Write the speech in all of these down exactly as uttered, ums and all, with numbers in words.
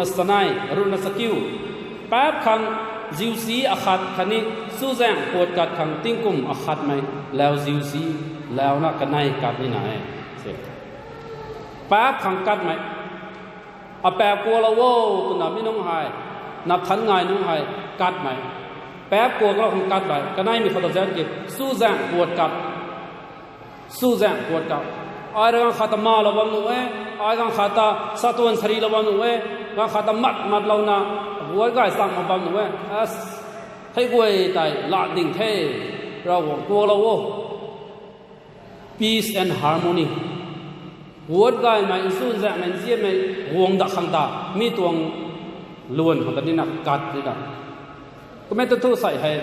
Sanei, ruhna sakiu. Paap khang ziusi akhat khatni chuzaeng puat kat khang tingkum akhatmei lau ziusi launa kanei kat nina e. Paap khang katmei. Apaap kuaklou o twna mi nunc hei, nap than ngai nunc hei katmei. Paap kuaklou khang katmei. Kaneimei khou ta zan ki, chuzaeng puat kat. Chuzaeng puat kat. Ai rui ganv khat ta malou bam nuh e, ai ganv khat ta satuan sarilou bam nuh e, ganv khat ta mat matlouna, guat gay chang mak bam nuh e. Hei guay tei lat ding the, Ravguangc kuaklou o. Peace and harmony. Guat gaymei, nchunzaenghmei, nzianmei guang dak khang ta, mi tuang luan khang ta nina kat nina. Kummei ta thu sei hei,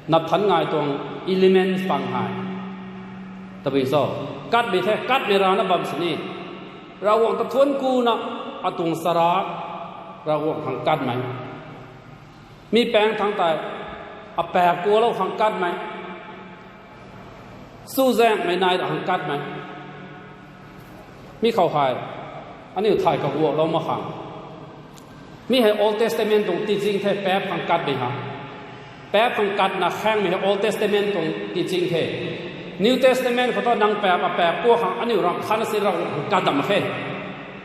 nap than ngai tuang elements pang hei. Tabui cho, katmei the, katmei rana bam sini. Ravguangc ta thuanc kuna, atuang chara, Ravguangc khang katmei. Mi paeng thangc tei, apaap kuaklou khang katmei. Chuzaenghmei nai khang katmei. Mi khou hei, aniu thay kaguaklou mak khang. Mi hei Old Testament tuang teaching the, paap khang katmei ha. Paap khang katna khaengmei hei Old Testament tuang teaching the. New Testament khou thu nang paap, apaap kuak khang aniu ram khatna si Ravguangc khang kat dam mak khe.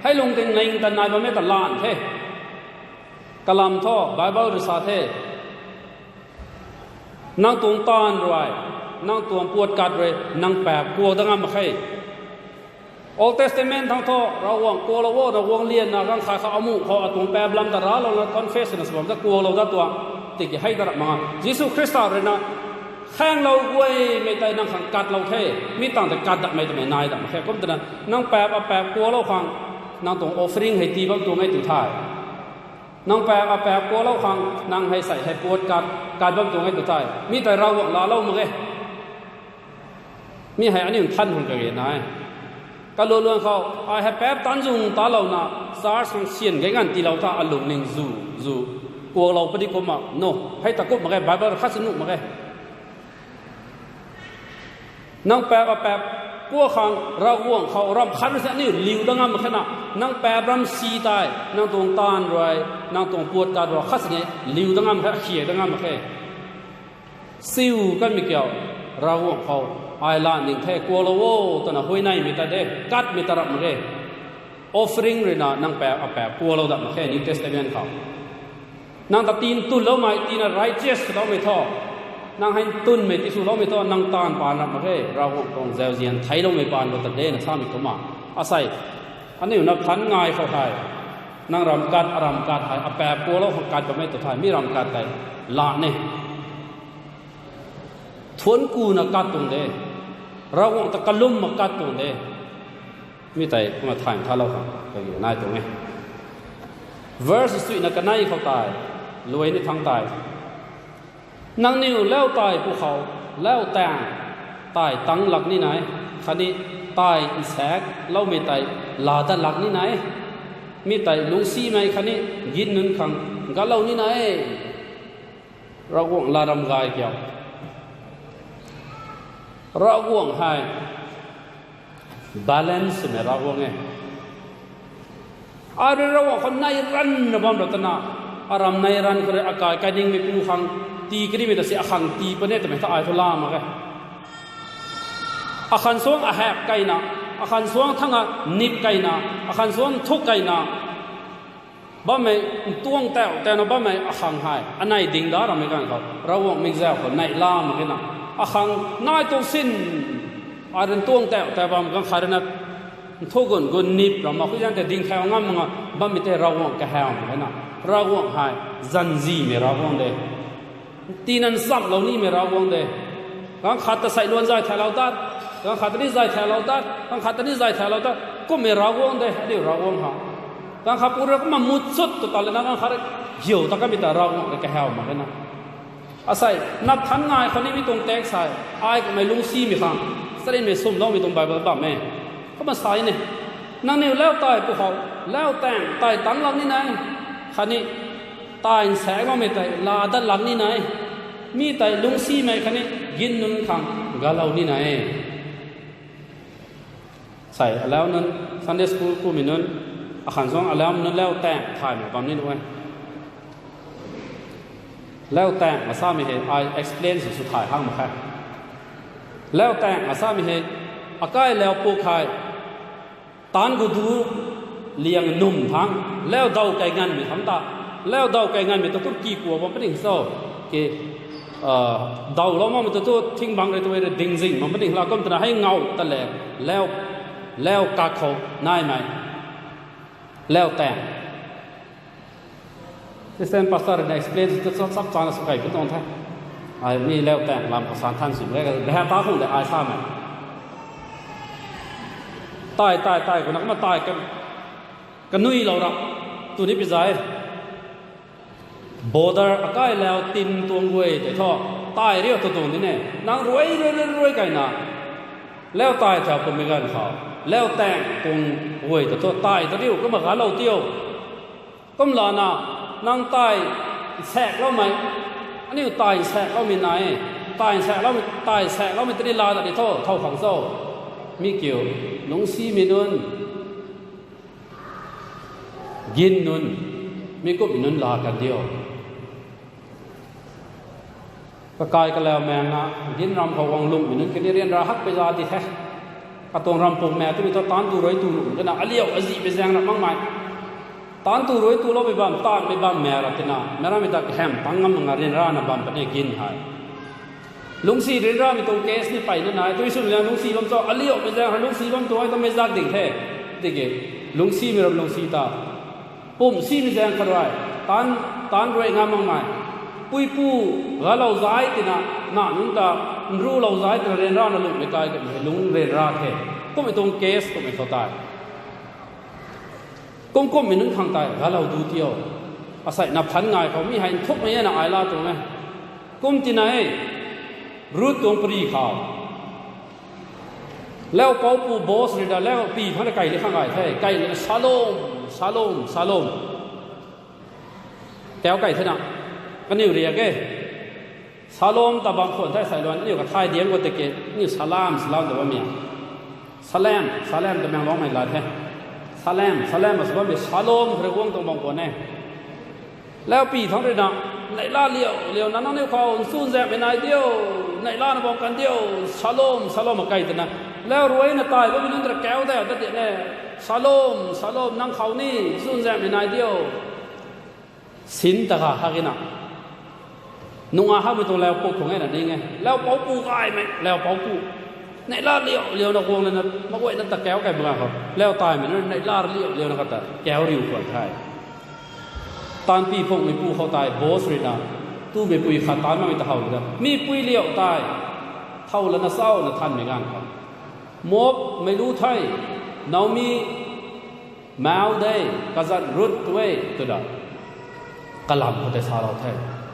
Hei lungting ning ta nai bammei ta lan the. Kalam thu Bible rui sa the. Nang tuang taanv rui, nang tuang puat kat rui, nang paap kuak dat ngam mak khe. Old Testament thangc thu, Ravguangc kuaklou o, Ravguangc lianna, ganv khat khou amuh khou, atuang paap lam ta raclouna, confession sw bam ta kuaklou dat tuang. Tiki hei ta rap mak e. Jisu Khrista rui na, khaenglou guaymei tei nang khang katlou the, mi tangv tei kat datmei twmei nai dam mak khe. Kum twna, nang paap, apaap kuaklou khang, nang tuang offering hei tii bam tuang e tw the. Nang paap, apaap kuaklou khang, nang hei sei hei puat kat, kat bam tuang e tw the. Mi tei Ravguangc laalou mak e. Mi hei aniu nthan khang kage nai. Kalu luan khou, ai hei paap tanzung talouna, church khang syan gay ganv tiilou tha, alungning zu, zu. Kuaklou padi kumna, no. Hei ta kum mak ge, Bible khat si nuh mak ge. Nang paap, apaap kuak khang Ravguangc khou ram khat rui si aniu liu dat ngam mak khe na. Nang paap ram si tei, nang tuang taanv rui, nang tuang puat kat rui khat sini liu dat ngam khe, khiak dat ngam mak khe. Siu kanmei kiu, Ravguangc khou, ai lat ning the, kuaklou o twna huayneymei ta de, katmei ta rap mak ge. Offering rui na nang paap, apaap kuaklou dat mak khe, New Testament khou. Nang ta tii ntunloumei, tiina righteous swloumei thu, nang hei ntunmei tiswloumei thu, nang taanv paan rap mak khe, Ravguangc tuang zauzian theicloumei paan khou ta de na samei kumna. Asei, aniu nap than ngai khou hei, nang ram kat, aram kat hei, apaap kuaklou khang kat bammei tw the, mi ram kat tei, lan e. Thuanc kuna kat tuang de. Ravguangc ta kalum mak kat tuang de. Mi tei kumna thay nthanlou khang kage nai tuang e. Verse suina kanei khou tei, luai ni thangc tei, nangniw lau tei pwkhou, lau taeng, tei tangc lak nina e, khatni tei nsaekloumei tei laa dat lak nina e. Mi tei lungcsimei khatni gin nunc khang ganclou nina e. Ravguangc laa ram gay kiu. Ravguangc hei balance swmei Ravguangc e. Ai rui Ravguangc khou nei ranvna bam ra twna, aram nei ranv khou rui akai kainingmeipu khang tii karimei ta si akhang tii puni e twmei thu ai thu laa mak ge. Akhan suang ahak keyna, akhan suang thangc a nip keyna, akhan suang nthuk keyna bammei, ntuang tau tauna bammei akhang hei anei ding da ramei ganv khou Ravguangc mikzau khou neihla mak khe na, akhang nai tuang sin, ai rui ntuang tau tau bam ganv khat rui na, nthuk gun gun nip ram mak khe, zan tei ding khou ngam mak nga bammei tei Ravguangc kahaw mak khe na. Ravguangc hei zanzimei Ravguangc de. Tiina nchamlou nimei Ravguangc de. Ganv khat ta sei luan zay thaylou tat, ganv khat ta ni zay thaylou tat, ganv khat ta ni zay thaylou tat, kummei Ravguangc de, aniu Ravguangc ha. Ganv khat pu rui kumna mutchut tw ta lana ganv khat rui hiau ta kamei ta Ravguangc rui kahaw mak khe na. Asei, nap than ngai khou nimei tuang text hei, ai kummei lungcsimei khang, charynmei swmloumei tuang Bible bam e. Kumna sa e ni, nangniw lau tei pwkhou, lau taeng tei tangc lak nina e, khatni tei nsaekloumei tei laa dat lak nina e. Mi tei lungcsimei khatni gin nunc khang ganclou nina e. Sei alau nunc, Sunday school kumei nunc, Akhan zang alam na lau taeng thay mak bam ni nu e. Lau taeng na samei hei ai explain sw sw thay hang mak khe. Lau taeng na samei hei akai lau puk hei taanc gu du liang num thang, lau daw kai nganvmei thang ta, lau daw kai nganvmei ta tu ki kua bam puni so, ki, dawlou makmei ta tu thing bang rui tu rui dingzing bam puni la kum twna hei ngau ta le, lau, lau kak khou naimei lau taeng Assistant pastor na explain sw tu chap chana sw kai pun tuang the. Ai mi lau taeng lam khou san than sw e, beha ta khang de ai samei. Tai, tai, tai, kumna kumna tai ka, kanuilou ra. Tu ni pi zai. Border akai lau tin tuang guay tei thu, tai riu tu tuang ni ne. Nang ruai, ruai, ruai, ruai kaina. Lau tai thau kummei ganv khou, lau taeng tuang guay ta thu, tai ta riu, kumna galou tiu. Kumlana, nang tai nsaekloumei, aniu tai nsaekloumei nai e, tai nsaekloumei, tai nsaekloumei tini la ta ni tho, thau khang cho. Mi kiu, lungcsimei nunc, gin nunc, mi kumhmei nunc la kan diu. Kakai kalau mengna, gin ram khou guang lungmei nunc kani ryanra hakpui za di the. Katuang ram pung mei twmei thu taanc tu rui tu lung twna aliu azihpui zaeng ra makmei. Taanc tu rui tuloupui bam, taanmei bam mei ra tina, meic rammei ta kahem pang ngam nga ryanrana bam puni gin hei. Lungcsi ryanramei tuang case ni peyna nai, tui swn liang lungcsi bam cho, aliupui zaeng hei lungcsi bam tu ai ta mei zak ding the. Tiki, lungcsimei ram lungcsi ta. Pumh simei zaeng khat rui, taanc, taanc rui ngam makmei. Puipu, galou zai tina, na nunc ta, nrulou zai tina ryanrana lungmei kai kamei lung ryanra the. Kummei tuang case kummei khou tei. Kum kummei nunc khang tei, galou du tiu. Asei na phan ngai khou, mi hei nthukmei e na ai la tuang e. Kum tina e, Ruth tuang pari khou. Lau poupu Boaz rui da lau pi thangc rui kai li khang gay the, kai li na Shalom, Shalom, Shalom. Tau kai thena, kaniw riak e. Shalom ta bam khwan the, sai luan, aniu kathay diang khou tiki, aniu salam, salam ta bammei. Salam, salam ta Tamenglongmei lat the. Salam, salam, a sw bammei, Shalom, khat rui guang tuang bam khwan e. Lau pi thangc rui na, neihla liu, liu na nangniw khou nchunzaenghmei nai diu, neihlana bam kan diu, Shalom, Shalom a kai twna. Lau ruina tai bammei nunc ta kau tei ta ti ne, Shalom, Shalom, nang khou ni nchunzaenghmei nai diu. Sin ta kha hak na. Nunga hakmei tuang lau puk khang e na ning e. Lau poupu gaymei, lau poupu. Neihla liu, liu na guang lana, maguayna ta kau kai banga khou. Lau taimei na neihla liu, liu na kata, kau riu khwan the. Taanv pi phungmeipu khou tei, Boaz rui na, tumeipui khat taanv makmei ta how da. Mipui liu tei, thow lana sau na thanmei ganv khou. Moabmei lu the, Naomi, mau de, kazat Ruth tu e, twna. Kalam khou tei salou the.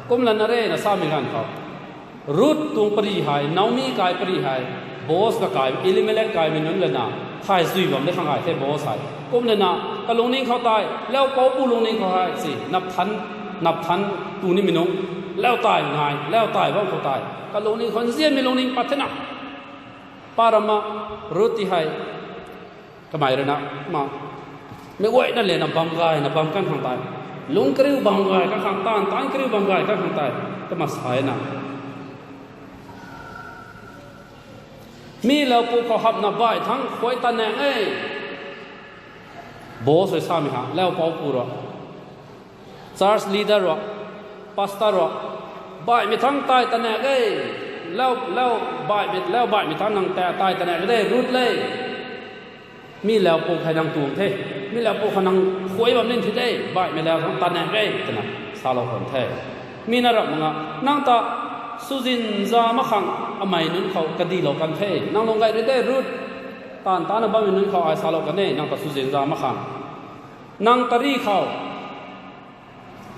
Kum lana re na samei ganv khou. Ruth tuang pari hei, Naomi kai pari hei, Boaz kakai, Elimelek kaimei nunc lana, thay zui bam de khang gay the Boaz hei. Kum lana, kalungning khou tei, lau poupu lungning khou hei, si, nap than, nap than, tu nimei nunc, lau tai ngai, lau tai bam khou tei. Kalungning khou nzianmei lungning pat thena. Parama, Ruth ti hei, kamei rui na, ma, meic guayna le na bam gay, na bam kan khang tei. Lungc kariu bam gay kan khang taanv, taanv kariu bam gay kan khang tei. Kama sa e na. Mi lau puk khou hapna baih thangc khuay ta naeng e. Boaz rui samei ha, lau poupu rui. Church leader rui, pastor rui, baihmei thangc tai ta naeng e. Lau, lau, baihmei, lau baihmei thangc nang ta, tai ta naeng e de, Ruth le. Mi lau puk hei nang tuang the. Mi lau puk khou nang khuay bam nin thi de. Baihmei lau thangc ta naeng e, twna salou khwan the. Mi na rap mak nga, nang ta swzinza mak khang amei nunc khou kadilou kan the. Nang lung gay ri de Ruth. Taanv tana bammei nunc khou ai salou kan e, nang ta swzinza mak khang. Nang tari khou,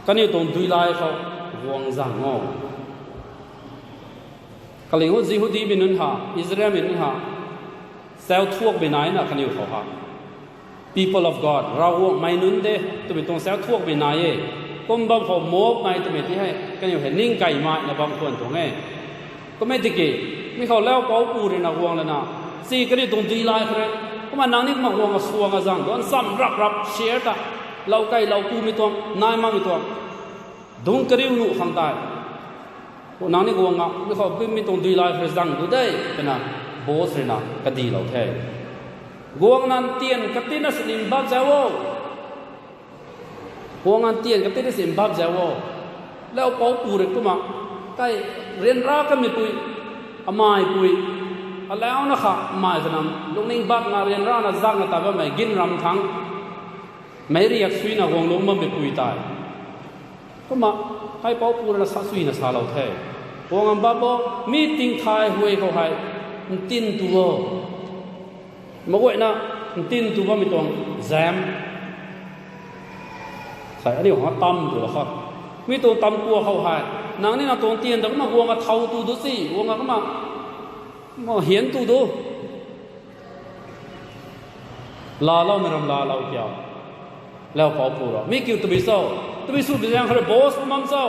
kaniw tuang duilay khou guang zang o. Kaling u Jihudimei nunc ha, Israelmei nunc ha, sau thuakmei nai na kaniw khou ha. People of God, Ravguangc mei nunc de, twmei tuang sau thuakmei nai e. Kum bam khou Moabmei twmei ti hei, kaniw hei ning kaimei na bam khwan tuang e. Kum e tiki, mi khou lau poupu rui na guang lana, si kaniw tuang duilay khou rui, Kumna nang ni kumna guang a suang a zang duan sam rap rap share ta, lou kai lou kumei tuang, nai makmei tuang, dungc kariu nuh khang tei. Nang ni guang a, mi khou mi tuang dui lai khou zang du de, twna, boss rui na kadilou the. Guang nan tian katina sini mbap zau o. Guang nan tian katina sini mbap zau o. Lau pou pu rui kumna, kai ryanra kanmei pui, amai pui, alau na kha amai twna, lungning bak na ryanra na zak na ta bammei gin ram thang. Meic riak suina guang lungc bammei pui tei. Kumna, kai pou pu rui na sa suina salou the. Guang a mbap o, mi ting thai huay khou hei, ntin tu o. Maguayna, ntin tu bammei tuang zam. Sai, aniu khang tam tu kha. Mi tuang tam kua khou hei. Nang ni na tuang tian ta kumna guang a thau tu du si, guang a kumna, kumna hian tu du. Laaloumei ram laalou kiu. Lau pou pu ra. Mi kiu tabui cho. Tabui sw bi zaeng khou rui boss bam cho.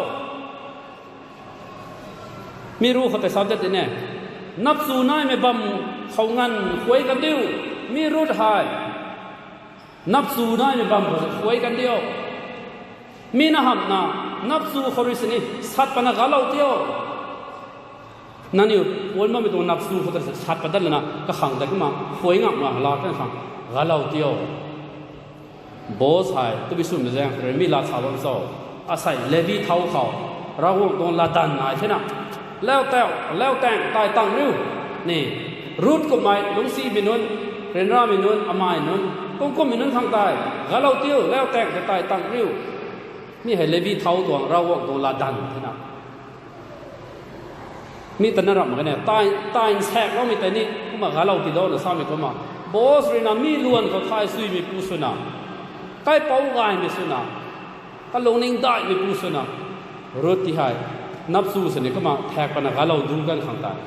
Mi ru khou tei sa de tine. Napchu naimei bam khou nganv khuay kan diu. Mi ru hei. Napchu naimei bam khou khuay kan diu. Mi na hamhna, napchu khou rui sini, sat pana galou tio. Nangniw, puan bammei tuang napchu khou ta sat pat dat lana, kakhang ta kumna, khuay ngam ma la kan khang, galou tio. Boss hei, tabui swmei zaeng khou rui mi lat sa bam cho. Asei Levi thau khou, Ravguangc tuang latdanv nai thena. Lau tau, lau taeng, tai tang riu. Ni, Ruth kummei, lungcsimei nunc, ryanramei nunc, amai nunc, kum kummei nunc khang tei, galou tio, lau taeng tei tai tang riu. Mi hei Levi thau tuang, Ravguangc tuang latdanv thena. Mi ta na ramh mak kane, tai, tai nsaekloumei tei ni, kumna galou ti dou na samei kumna. Boss rui na mi luan khou thay suimei pu swna. Kaipouc gaymei swna. Kalungning daihmei pu swna. Ruth ti hei. Napchu sini kumna, thaek pana galou du kan khang tei.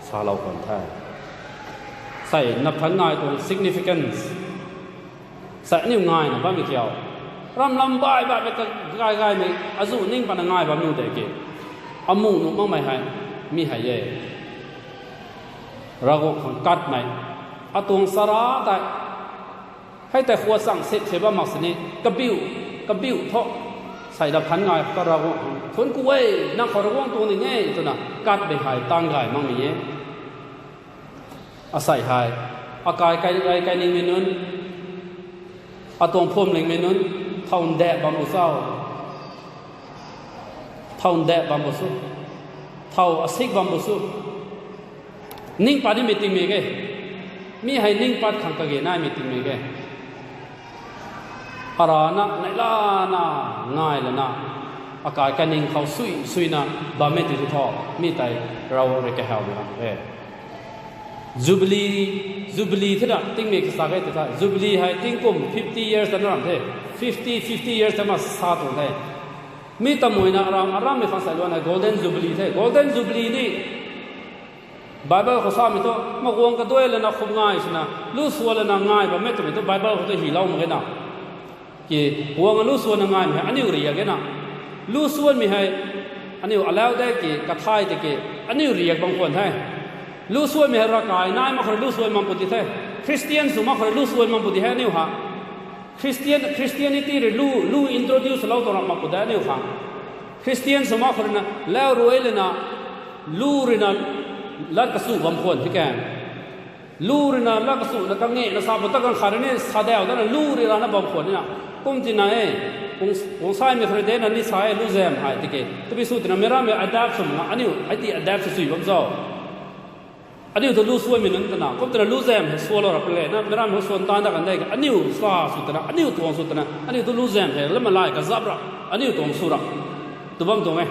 Salou kan the. Sei, nap than nai tuang significance. Sei aniu ngaina bammei kiu. Ram lam bai bai ka gay gaymei, azuh ning pana ngai bam nu de ki. Amuh nuh makmei hei, mi hei e. Ravguangc khang katmei. Atuang chara tei. Hei tei khua chang sip sip bam mak sini. Kabiu, kabiu thu. Sei da phan ngai ka Ravguangc khang. Thuanc ku e, nang khou Ravguangc tuang ning e, twna katmei hei tang gay makmei e. Asei hei, akai kai, kai, kainingmei nunc, atuang phwamlingmei nunc, thow ndeh bam bu cho. Thow ndeh bam bu sw. Thow asik bam bu sw. Ning pat nimei tingmei ge. Mi hei ning pat khang kage naimei tingmei ge. Arana, neihlana, ngai lana, akai kaning khou sui, suina, bammei ti thu, mi tei, Ravguangc rui kahawmei ram e. Jubilee, Jubilee thena, tingmei kasa ge ti tha, Jubilee hei tingkum fifty years ta na ram the, fifty, fifty years ta ma sa tuang the. Mi tamuina aram, arammei khang sei luan hei Golden Jubilee the, Golden Jubilee ni, Bible khou samei thu, maguang kaduai lana khum ngai swna, lu swan lana ngai bammei twmei thu Bible khou tu hilou mak ge na. Ki, guang a lu swanna ngaimei hei aniu riak e na. Lu swanmei hei, aniu alau de ki, kathay tei ki, aniu riak bam khwan the. Lu swanmei hei ravkai nai mak khou rui lu swan bam pu di the. Christian sw mak khou rui lu swan bam pu di hei aniu ha. Christian, Christianity rui lu, lu introduce lou tuang ram mak pu de aniu khang. Christian sw mak khou rui na, lau ruai lana, lu rui na, lat kasu bam khwan the kan. Lu rui na, lat kasu na, kangena sa pu ta kang khat rui ni, sa dau dana, lu rui rana bam khwan ni na. Kum tina e, kung, kung saimei khou rui de na, ni sa e, lu zam hei, tiki. Tabui sw tina, mi rammei adapt sw mak, aniu, hei ti adapt sw sui bam cho. Aniu tu lu swanmei nunc twna, kum twna lu zam hei swanlou rap le, na, mi rammei swan tan da kan de, aniu sa sw twna, aniu tuang sw twna, aniu tu lu zam hei, lam alai kazap ra, aniu tuang sw ra. Tu bam tuang e.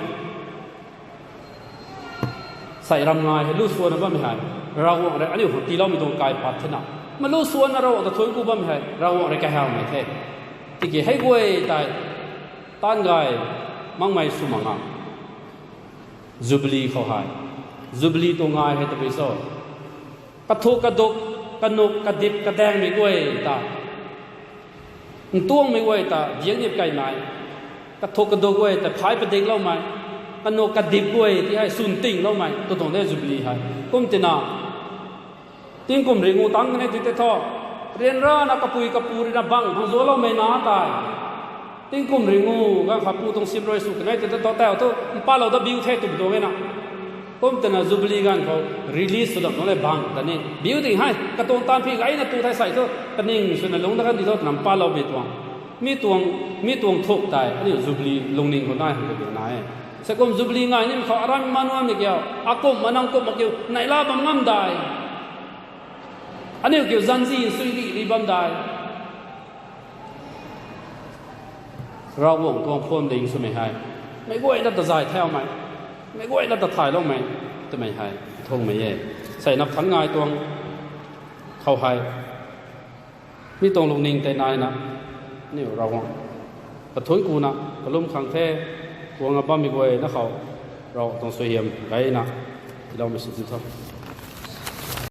Sei ram ngai hei lu swanna bammei hei, Ravguangc rui, aniu khang tiiloumei tuang kaipat thena. Ma lu swanna Ravguangc ta thuanc ku bammei hei, Ravguangc rui kahawmei the. Tiki hei guay tei, taanv gay, makmei sw mak nga. Jubilee khou hei. Jubilee tuang ngai hei tabui cho. Kathuk kaduk, kanuk kadip kadaengmei guay ta. Ntuangmei guay ta, diang nip kaimei. Kathuk kaduk guay ta, phay padikloumei. Kanuk kadip guay ti hei, swn tingloumei. Tu tuang de Jubilee hei. Kum tina. Tingkum ringu tang kani ti tei thu. Ryanrana kapui kapu ruina bang khang zuacloumei na tei, tingkum ringu ganv khat pu tuang sim rui sw kanei tei ta tau tau thu mpalou dat biu the twmei tuang e na. Kum twna Jubilee ganv khou release sw dam tuang le bang ta ni biu ding hei katuang taanv phi gayna tu thei sei thu kaning swna lungc dat kan di tho twna mpaloumei tuang. Mi tuang, mi tuang thuk tei aniu Jubilee lungning khou nai hang kadiu na e. Sei kum Jubilee ngai nimei khou aram manuanmei kiu, akumh ma nang kumh ma kiu neihla bam ngam dai. Aniu kiu zanzi sui ri ri bam dai. Ravguangc tuang phuamling swmei hei meic guayna ta zay thaumei, meic guayna ta thayloumei twmei hei thungmei e. Sei nap thanc ngai tuang khou hei mi tuang lungning tei naina aniu Ravguangc kathuic kuna kalum khang the. Tuang a bammei guayna khou Rav tuang suaihiam gayna tiiloumei sw di tho.